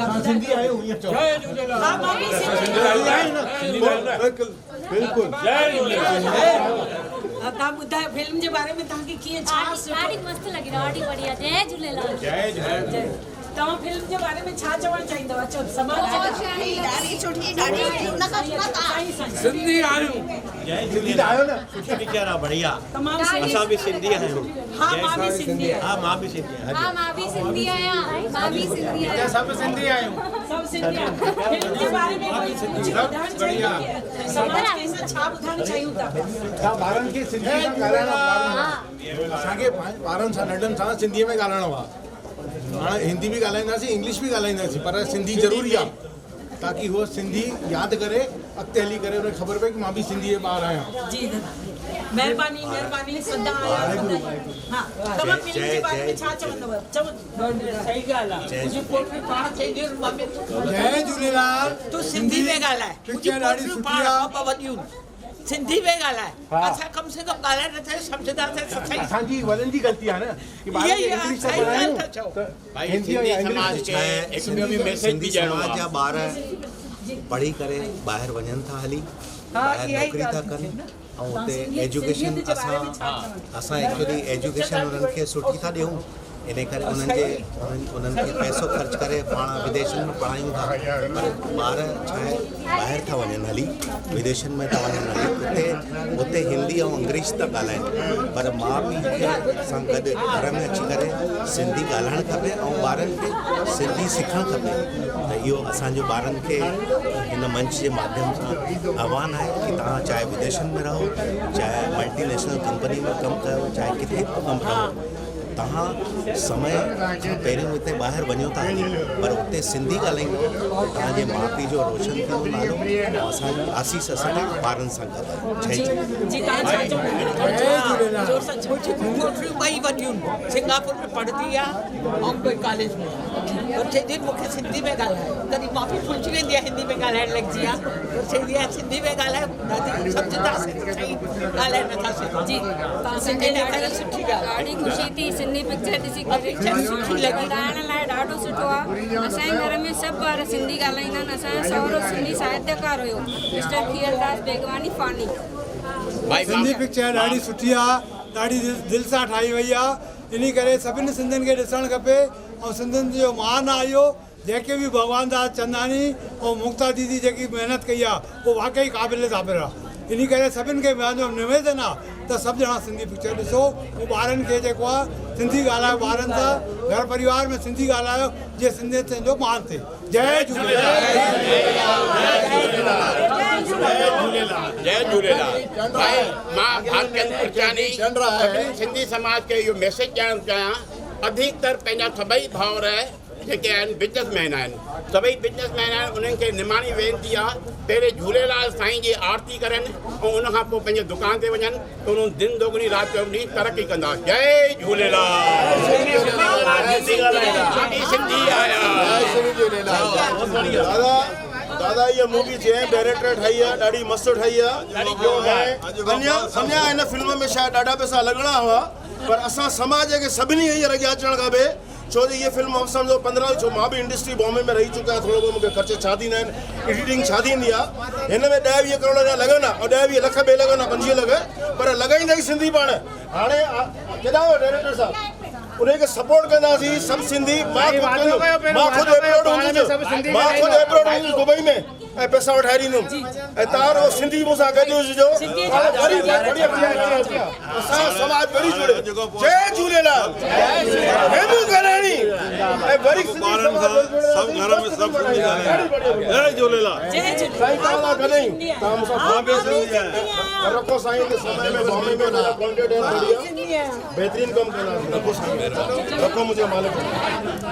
اسان سنڌي آهيون ائين چئو. جئي جهوليلال. ها مان به سنڌي آهيون نه بلڪل بلڪل. جئي جهوليلال. ها توهان ٻڌايو فلم جي باري ۾ توهان کي ڪيئن ڇا سٺو. ڏاڍي مست لڳي ڏاڍي بڙيا جئي جهوليلال. جئي جهوليلال. توهان فلم جي باري ۾ ڇا چوڻ چاهيندؤ اچو سماج ڏاڍي سٺي ڏاڍي سٺي ان کان سٺا سائين سائين سنڌي آهيون. سنڌي ته آهيو نه. سٺي پڪچر آ بڙهيا. تمام سٺي. اسان به سنڌي آهيون. ها مان به سنڌي آهيان. ها مان به سنڌي آهيان. ها مان به سنڌي آهيان مان به سنڌي آهيان. سڀ سنڌي آهيون. سڀ سنڌي آهيون. فلم جي باري ۾ ڪوئي ڪجهه ٻڌائڻ چاهيندو ڪي سماج کي اسان ڇا ٻڌائڻ چاهيون ٿا پيا. اسان ٻارن کي سنڌي سان ڳالهائڻو آ اسان کي ٻارن سان ننڍن سان سنڌي ۾ ڳالهائڻو آ هاڻ هندي به ڳالهائينداسين انگلش به ڳالهائينداسين پر سنڌي ضروري آ تاڪي هو سنڌي ياد ڪري اڳتي هلي ڪري ان کي خبر پئي ڪي مان به سنڌي جو ٻار آهيان. جي دادا مهرباني مهرباني سدا آيا سدا ها توهان فلم جي باري ۾ ڇا چوندؤ چئو. صحيح ڳالهه آ منهنجي پوٽي پاڻ چئيندي هيس ممي جئي جهوليلال تون سنڌي ۾ ڳالهاء منهنجي پڪچر ڏاڍي پوٽيون سٺي پاڻ آ. ٻه وڏيون سنڌي ۾ ڳالهاء اسان ڪم سي ڪم ڳالهائي نه ٿا سمجهنداسين ته سهي. اسان جي وڏن جي غلطي آ نه ڪي ٻارن کي انگلش ٿا پڙهايون ته هندي يا انگلش سنڌي سماج جا ٻار پڙهي ڪري ٻاهر وڃن ٿا هلي ٻاهر نوڪري ٿا ڪن ۽ اتي ايجوڪيشن اسان اسان ايڪچولي ايجوڪيشن انهن کي سٺي ٿا ڏيون انهي ڪري انهن جي انهن کي پئسو خرچ ڪري پاڻ وديشن ۾ پڙهايون ٿا پر ٻار ڇا آهي ٻاهر ٿا وڃن هلي وديشن ۾ ٿا وڃن هلي اتي اتي هندي ۽ انگريز ٿا ڳالهائن پر ماء پيء کي سان گڏ گهر ۾ اچي ڪري سنڌي ڳالهائڻ کپي ۽ ٻارن کي سنڌي سکڻ کپي ته اهو اسانجو ٻارن کي هن منچ جي ماڌيم سان آهوان آهي ڪي توهان چاهي وديشن ۾ رهو چاهي ملٽي نيشنل ڪمپني ۾ ڪم ڪيو چاهي ڪٿي به ڪم رهو توهان سمي کان پهريون هتي ٻاهر وڃو ٿا هلي پر اتي سنڌي ڳالهائيندو ته توهان جي ماء پيء جو روشن ٿيندو نالو ۽ اسان جي آسيس اسان جي ٻارن سان گڏ آهي. جئي جهوليلال. منهنجون پوٽيون ٻئي وڏيون سنگاپور ۾ پڙهندي آ ۽ ٻئي ڪاليج ۾ آ پر چوندي آهن مون کي سنڌي ۾ ڳالهايو تڏهن مان به ڀلجي ويندي آهيان هندي ۾ ڳالهائڻ لڳجي آ پر چوندي آهيان سنڌي ۾ ڳالهايو دادي سمجهنداسين ته صحيح ڳالهائي نٿا سگهون جي ان ڪري سٺي ڳالهه ڏاڍي خوشي ٿي سنڌي پڪچر ڏسي ڪري سٺي لڳي ٻڌائڻ لاء ڏاڍو سٺو آ اسان جي گهر ۾ سڀ ٻار سنڌي ڳالهائيندا آهن اسان جو سهرو سنڌي ساهتيڪار هيو مسٽر کيئل داس بيگواني فاني. سنڌي پڪچر ڏاڍي سٺي آ ڏاڍي دل سان ٺاهي وئي آ انهي ڪري سڀني سنڌين کي ڏسڻ کپي ۽ سنڌين جو مان آ اهو جيڪي به ڀڳوان داس چنداڻي ۽ مڪتا ديدي جيڪي محنت ڪئي آ اهو واقعي قابل تعبير آ انهي ڪري سڀن کي منهنجو نويدن آ ته سڀ ڄڻا سنڌي پڪچر ڏسو ۽ ٻارن کي جيڪو آ سنڌي ڳالهايو ٻارن سان گهر پريوار ۾ سنڌي ڳالهايو جيئن سنڌيت جو مان ٿئي جئي جهوليلال. جئي جهوليلال ڀائي مان ڀاڳچند پرچاني سڀني سنڌي سماج کي اهو ميسيج ڏيڻ ٿو چاهيان اڌيڪتر پنهنجا سڀئي ڀائر جيڪي آهن بزنس مين آهن سڀئي بزنس مين آهن انهن کي نماڻي وينتي آ پهرين جهوليلال سائين جي آرتي ڪرن ۽ ان کان پوء پنهنجي دڪان تي وڃن ته انهن دن دوگڻي رات چوگڻي ترقي ڪندا جئي جهوليلال مان به سنڌي آهيان. دادا دادا هي مووي جنهن ڊائريڪٽر ٺاهي آ ڏاڍي مست ٺاهي آ اڃا اڃا هن فلم ۾ شايد ڏاڍا پئسا لڳڻا هئا پر اسان سماج کي سڀني هينئر اڳيان اچڻ کپي ڇو جو هيء فلم اب سمجهو 15 ڇو مان به انڊسٽري بامبي ۾ رهي چڪو آهيان ٿورو بهت مونکي خرچ ڇا ٿيندا آهن ايڊيٽنگ ڇا ٿيندي آهي هن ۾ ڏهه ويهه ڪروڙ اڃا لڳن ها ۽ ڏهه ويهه لک به لڳن ها 25 لک پر لڳائيندا ئي سنڌي پاڻ هاڻي ڪيڏانهن ويو ڊائريڪٽر صاحب انهي کي سپورٽ ڪنداسين سڀ سنڌي مان خود ڪندم مان خود ايبروڊ هوندس مان خود ايبروڊ هوندس دبئي ۾ ۽ پئسا وٺائي ڏيندم ۽ توهان رڳو سنڌي مون سان گڏ هججو پاڻ وري بڙيا اسان سماج وري جڙي جئي جهوليلال هيمون گهراڻي ۽ وري سنڌي سماج سڀ گهر ۾ سڀ سنڌي ڳالهائين جئي جهوليلال سائين توهان سان گڏ آهيون توهان مون سان مان به سنڌي آهيان رکو سائين ته سمي ۾ بامبي ۾ ان جا ڪانٽيڪٽ آهن بڙيا بهترين ڪم ڪنداسين رکو سائين رکو منهنجا مالڪ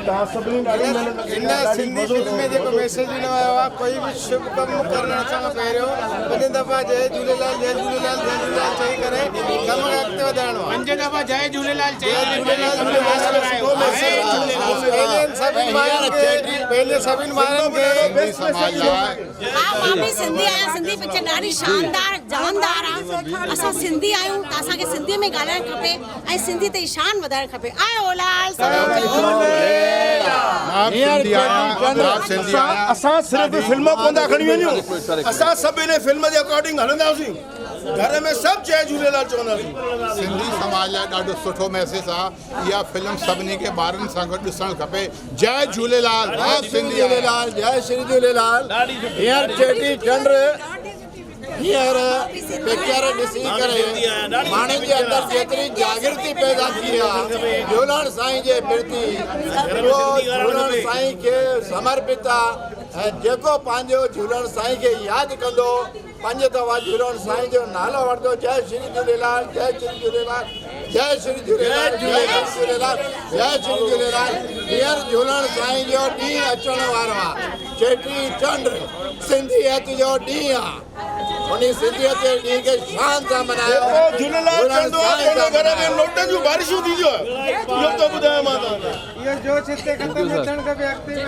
توهان سڀني ڏاڍي محنت ڪئي هن سنڌي فلم ۾ جيڪو ميسيج ڏنو ويو آهي ڪوئي به شڀ ڪم ڪرڻ کان پهريون پنج دفعا جئي جهوليلال جئي جهوليلال جئي جهوليلال چئي ڪري ڪم کي اڳتي وڌائڻو آهي. پنج دفعا جئي جهوليلال چئي جئي ڪري جهوليلال ڪم خاص ڪرايو. جهوليلال جئي جهوليلال. پنهنجن سڀني ڀائرن کي پنهنجي سڀني ڀائرن کي سنڌي سماج لاء ها مان به سنڌي آهيان سنڌي پڪچر ڏاڍي شاندار جاندار آ اسان سنڌي آهيون ته اسان کي سنڌي ۾ ڳالهائڻ کپي ۽ سنڌي تي شان وڌائڻ کپي آيو لال مان به سنڌي آهيان مان به سنڌي آهيان اسان صرف فلم ڪونه ٿا کڻي وڃون اسان سڀ ان فلم جي اڪارڊنگ هلنداسين گهر ۾ سڀ جئي جهوليلال چونداسين. سنڌي سماج لاء ڏاڍو سٺو ميسيج آ اها فلم سڀني کي ٻارن سان گڏ ڏسڻ کپي جئي جهوليلال مان سنڌي آهيان. جهوليلال جئي شري جهوليلال هينئر چيٽي چنڊ هينئر پڪچر ڏسي ڪري ماڻهن جي اندر جيتري جاڳرتي پيدا ٿي آ جهولڻ سائين جي پرتي اهو جهولڻ سائين کي سمرپت آ ۽ جيڪو پنهنجو جهولڻ سائين کي ياد ڪندو پنج دفعا جهولڻ سائين جو نالو وٺندو جئي شري جهوليلال جئي شري جهوليلال جئي شري جهوليلال جئي شري جهوليلال جئي شري جهوليلال هينئر جهولڻ سائين جو ڏينهن اچڻ وارو آ چيٽي چنڊ سنڌيت جو ڏينهن آ انهي سنڌيت جي ڏينهن کي شان سان ملهايو جيڪو جهوليلال چوندو آ تنهن جي گهر ۾ نوٽن جون بارشون ٿينديون آهن اهو ٿو ٻڌايان مان توهان کي. اهو جوش هتي ختم نه ٿيڻ کپي اڳتي به.